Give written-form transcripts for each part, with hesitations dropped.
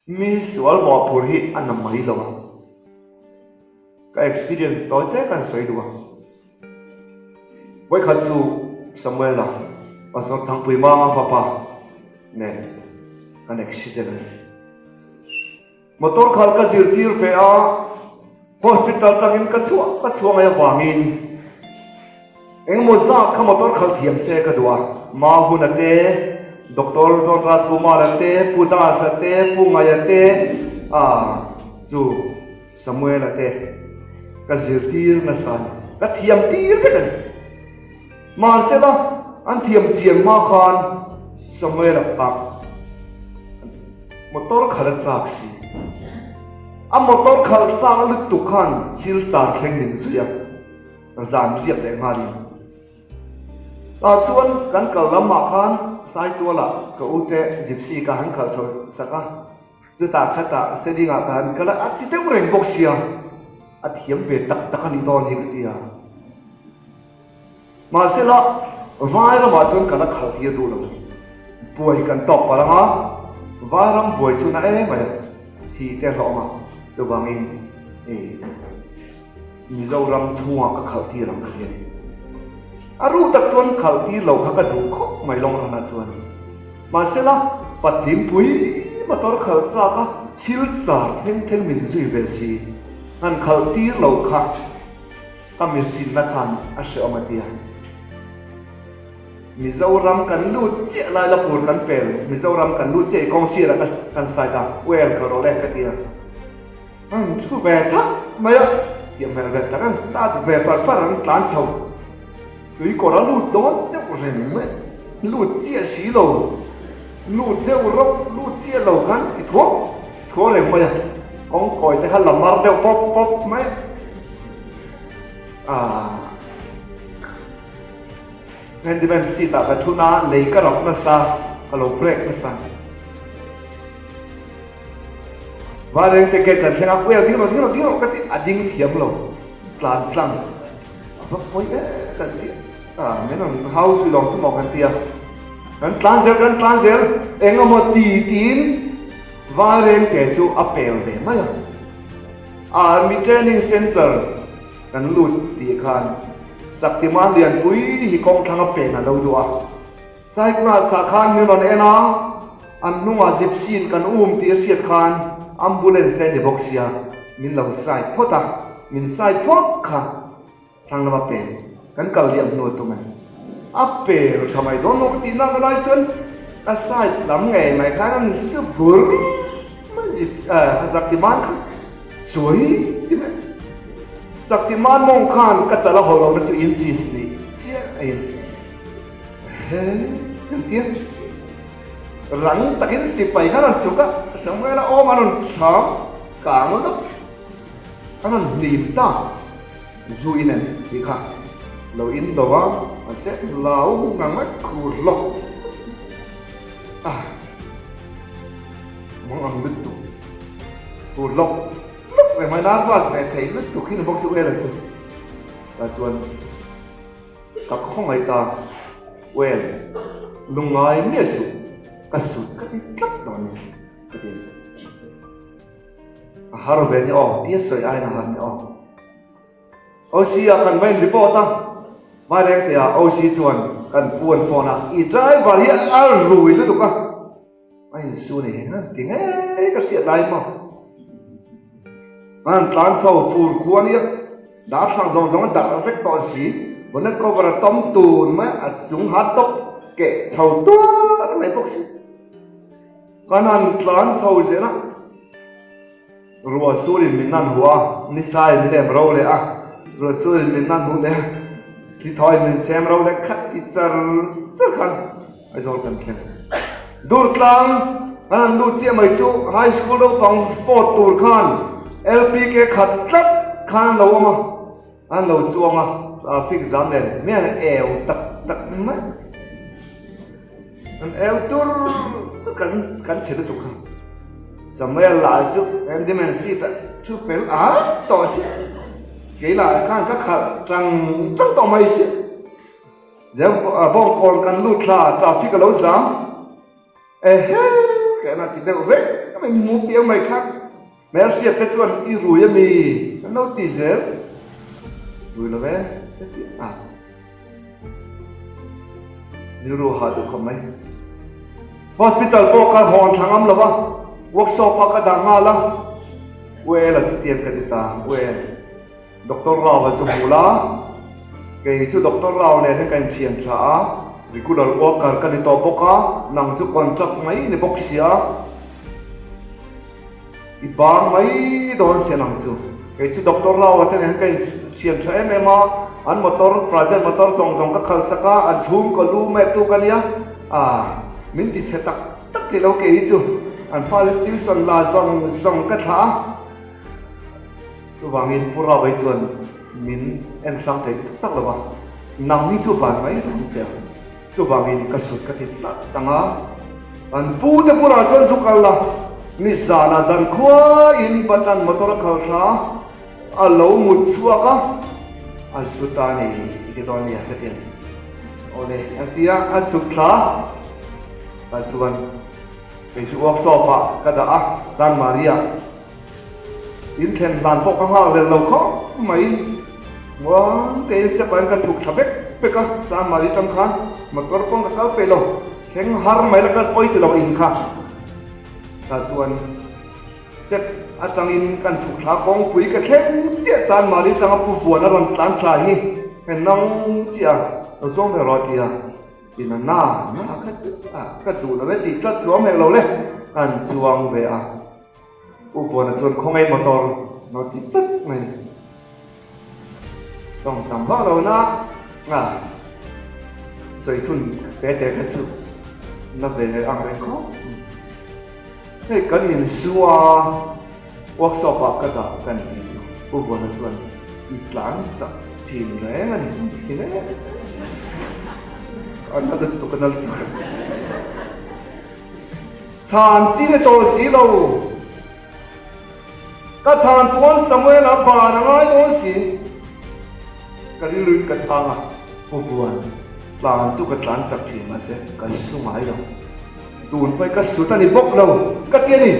Mi sual mawhphur hi a na mai lo a. Ka experience tawi te kan sawi duh a. Vawikhat chu Samuela, Pastor Thangpui Manga fapa nen kan accident a ni. Motor khalh ka zirtir ve a, hospital tangin ka chhuah ka chhuah ngai avangin engemaw zat kha motor khalh thiam se ka duh a. Mahuna te, Doctor John Rajkumar-a te, Pu Das-a te, Pu Ngaia te, ah chu Samuel-a te ka zirtir nasa a ni. Ka thiam tir vek a ni. Mahsela an thiam chian hma khan Samuel-a ah Motor khalh a chak si. A motor khalh chak lutuk khan thil char thleng min zui a, zan riak leh nghalin. Tah chuan kan kal lamah khan Saitualah ka ute gypsy ka han khalh chho sak a, chutah khatah Sedingah ka han kal a, a ti deuh reng bawk sia, a thiam ve tak tak a nih dawn hi ka ti a. Mahsela, vai ramah chuan ka la khalh tir duh lo. Buai kan tawk palh ang a, vai ram buai chu na em mai a, thi te hlawm a, chuvangin i Mizoram chhungah ka khalh tir ang ka ti a ni. A ruk tak chuan khalh tir lo kha ka duh khawp mai lawng ranah chuan. Mahsela, patling pui motor khalh chak a, thil char thleng thleng min zui ve si, han khalh tir lo kha. Ka mihrinna khan a hreawm a tia. Mizoram kan lut chiah lai la pur kan pel Mizoram kan lut chiah i kawng sirah ka kan side a well ka rawh le ka tia. An thu ve thak mai a, tih hmel ve tak an start ve par par an tlan chho. Tui kawr a lut dawn deuh reng mai, lut chiah si lo, lut deuh rawk lut chiah lo khan i thuak thuak reng mai a, kawng kawi te kha la mar deuh pawp pawp mai a. Handyman seat ah ka thun a, lei ka rap nasa, ka lo break nasa. Vareng te gate kan thleng a, well ding rawh ding rawh ding rawh ka ti, a ding thiam lo, tlan tlang a va pawi e kan ti a, min rawn hau zui lawng chu maw kan ti a, kan tlan zel kan tlan zel eng emaw ti tiin Vareng te chu a pel ve mai a, Army Training Centre kan lut tih khan Saktiman Lianpui hi kawng thlang a pen a lo duh a. Cyclus ah khan min rawn en a, an hnungah gypsy in kan um tih a hriat khan ambulance te a ni bawk sia, min lo side phawt a, min side phawt kha thlang lama pen kan kal liam hnu a tum a ni. A pel tha mai dawn lo ka tih nak lai chuan ka side lam ngei mai khan an su bur mai zip eh Saktiman kha sawi ti mai. Saktiman mawng khan ka chal a haw lohna chu inches nih chiah a in. Rang takin sipai khan an chhuk a, Samuela awm an rawn thlam kang lawk, an rawn hnim ta, zu in an tih kha lo in do a, mahse lau ngang mai khur hlawk a, mang ang lutuk, khur hlawk hlawk reng mai, nervous ve thei lutuk hi ni bawk chu Ela chu, tah chuan. Ka khawngaih ta, well, lungngai miah suh, ka sut ka ti tlat dawn ni, ka ti. A har ve ni aw, tia sawi aiin a har ni aw. OC ah kan va in report a, Vairengte ah OC chuan kan pu an phone a, i driver hi a rui lutuk a, A insu ni heng a ti ngei ka hriat lai maw. An tlan chho fur khua nia darthlang zawng zawng a darh vek tawh si. Bonnet cover a tawm tun mai a chung ha tawp keh chho tuar mai bawk si. Kan han tlan chho zel a, ruah surin min nan huh a, ni saiin min em ro leh a, ruah surin min nan huh leh a, thli thawiin min chhem ro leh khat ti char char khan Aizawl kan thleng. Durtlang kan han lut chiah mai chu High School naupang sport tur khan LPK khat tlat khan an lo awm a, an lo chuang a, traffic zam nen mian eu tak tak mai. An eu tur kan kan chhe lutuk kha. Samuel lah chu handyman seat ah thu fel at tawh si. Kei lah khan ka khalh tang tang tawh mai si. Bawngkawn kan lut thla, traffic a lo zam. Ehe! Ka ti deuh vek mai mu piang mai kha. Hmelhriat te chuan i rui a mi? Kan lo ti zel. Rui lo ve ka ti a. Rilru hah duh khawp mai. Hospital pawh ka hawn thla ngam lo va, workshop ah ka dah nghal a. Well a chutiang ka ti ta, well. Doctor Rao a chu hmu la, kei chu Doctor Rao nen hian ka inthian tha a, regular worker ka ni tawh bawk a, nang chu contract mai ni bawk sia. I bang mai dawn si nang chu. Kei chu Doctor Rao a te nen ka inthian tha em em a, an motor, private motor zawng zawng ka khalh sak a, an chhungkaw lu met tu ka nia, ah min ti chhe tak tak thei lo kei hi chu, an fale tuition la zawng zawng ka thlah a. Chuvangin Pu Rao hi chuan min en hrang thei tak tak lo va, nang hi chu van mai ang che a. Chuvangin ka sut ka ti tlat tang a, kan pu te bulah chuan zu kal la, ni zanah zan khuaiin Batan motor a khal thla a, a lo mut chhuak a, a zu ta a ni i ti dawn nia ka ti a ni. Awle a ti a, a chhuk thla tah chuan kei chu workshop ah ka dah a, chuan Maria In thlen hlan pawh ka nghak lel lo khawp mai. Muang tein step ah hian ka chhuk tha vek vek a, chuan mahni tang khan motor pawn ka kal peih lo, thleng har mai la ka pawi ti lo in kha. Tah chuan step atangin kan chhuk thla kawngpui ka thleng chiah chuan mahni tanga pu vuan a rawn tlan tla hi he nang chiah a lo chuang ve rawh a ti a. Ina na na ka chu a ka duh lo e tih tlat tluang hmel lo le, kan chuang ve a. U Vuana chuan khawngaih motor lo ti chat mai. Tawng tam vak lo na a sawi thun te te kha chu na ve ang reng khawp. Hei kan insu a workshop ah ka dah kan tih chu U Vuana chuan i tlan chak thin reng a ni thin e. A na lutuk a na lutuk. Chhan chi ni tawh si lo. Ka chhan chuan Samuel-a ban a ngai dawn si. Ka rilruin ka chhang a, Pu Vuan, tlan chu ka tlan chak thin mahse ka su ngai lo. Tun pawhin ka sut a ni bawk lo, ka ti a ni.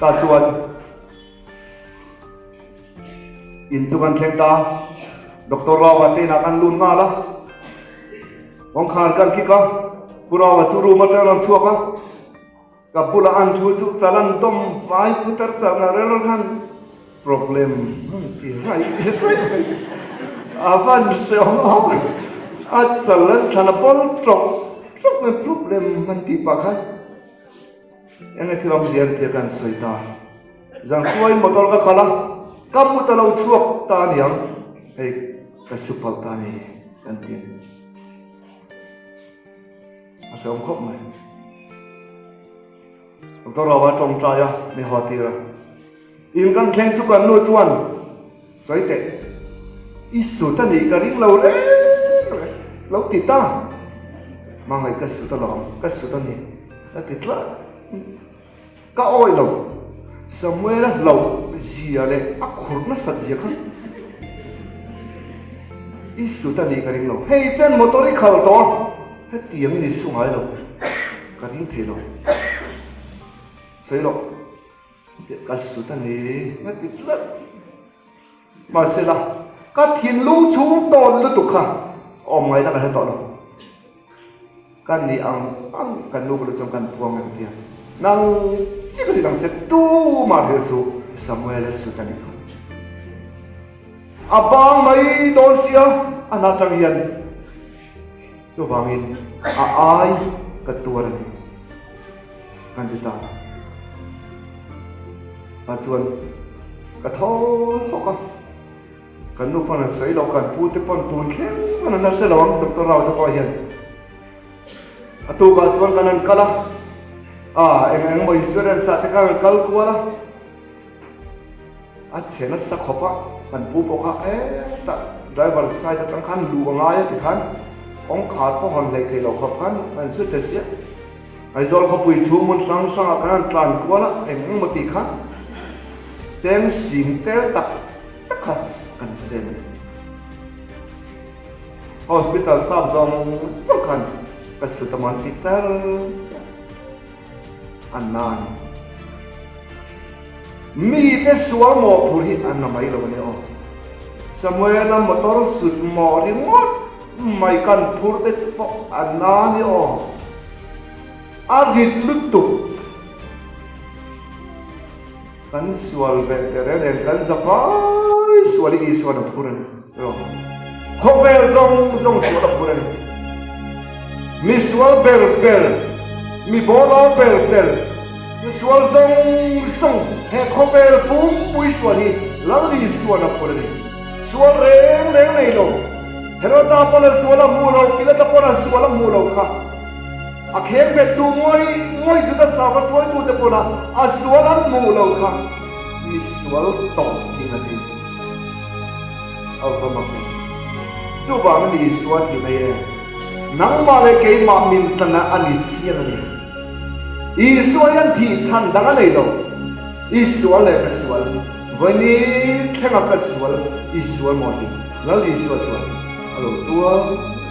Tah chuan In chu kan thleng ta, Doctor Rao-a te inah kan lut nghal a, kawngkhar kan kik a, Pu Rao-a chu room atang a rawn chhuak a, ka bulah an thu chu chalan dawm vai putar chal nghal rel rel khan problem an ti raih raih mai, a van hreawm awm a chal an thlan a bawl tawk tawk mai problem an tih pah khan. Enge thil awm dian tia kan sawi ta. Zan khuain motor ka kal a, ka mut a lo chhuak ta aniang, hei ka su palh ta ni kan ti a ni. A hrehawm khawp mai. Doctor Rao a tawngtai a, mi haw tir a. In kan thleng chu kan nu chuan sawi teh, i sut a nih ka ring lo reng reng, lo ti ta. Hmangaih ka sut alawm, ka sut a ni. Ka ti tlat. Ka awih lo. Samuel-a hlauh zia leh a khur nasat zia kha i sut a nih ka ring lo. Hei chen motor i khal tawh a, hetiang in i su ngai lo. Ka ring thei lo. Sawi rawh. Ka sut a ni. Ka ti tlat. Mahsela, ka thinlung chhung tawn lutuk kha awm ngaihna ka hre tawh lo. Ka nih ang ang kan nu bulah chuan kan puang em tia. Nang chiah ka nih ang che tumah hrilh suh Samuel a sut a nih kha. A bang mai dawn sia a hna tang hian chuvangin a ai ka tuar a ni kan ti ta. Tah chuan ka tho hlawk a. Kan nu pawn an sawi lo, kan pu te pawn tun thleng pawn an la hre lo ang Doctor Rao te pawh hian. A tukah chuan kan han kal a, ah eng eng emaw insurance ah te khan an kal kual a, a chhe nasa khawp a, kan pu pawh kha hetah driver side atang khan luh a ngai a tikhan kawngkhar pawh hawn hleih theih loh khawp khan kan su che chiah. Aizawl khawpui chhung hmun hrang hrangah khan an tlan kual a, eng eng emaw tih khan cheng sing tel tak tak kha kan sem a ni. Hospital sap zawng zawng khan. Ka sut a maw an ti char char. A na a ni. Mite sual mawhphurh hi a na mai lo a nia aw. Samuela motor sut mawh ringawt mai kan phur te chu pawh a na a nia aw. A rit lutuk. Kan sual ve te reng nen kan zapai sual hi Isuan a phur a ni. Khawvel zawng zawng sual a phur a ni. Mi sual ber ber, mi bawlawm ber ber, mi sual zawng zawng he khawvel pumpui sual hi Lal Isuan a phur a ni. Sual reng reng nei lo. Heroda pawn a sual a hmuh lo, Pilata pawn a sual a hmuh lo kha. A kheng bet tu ngawi ngawi Juda sava tuaitute pawna a sual an hmuh lo kha mi sual tawh thin a ti. A va mak em! Chuvangin Isua ti mai e, Nangmah leh keimah min tana a ni chiang a ni. Isua hian thih chhan dang a nei lo. I sual leh ka sual, vawiin thlenga ka sual i sual maw hi Lal Isua chuan a lo tuar.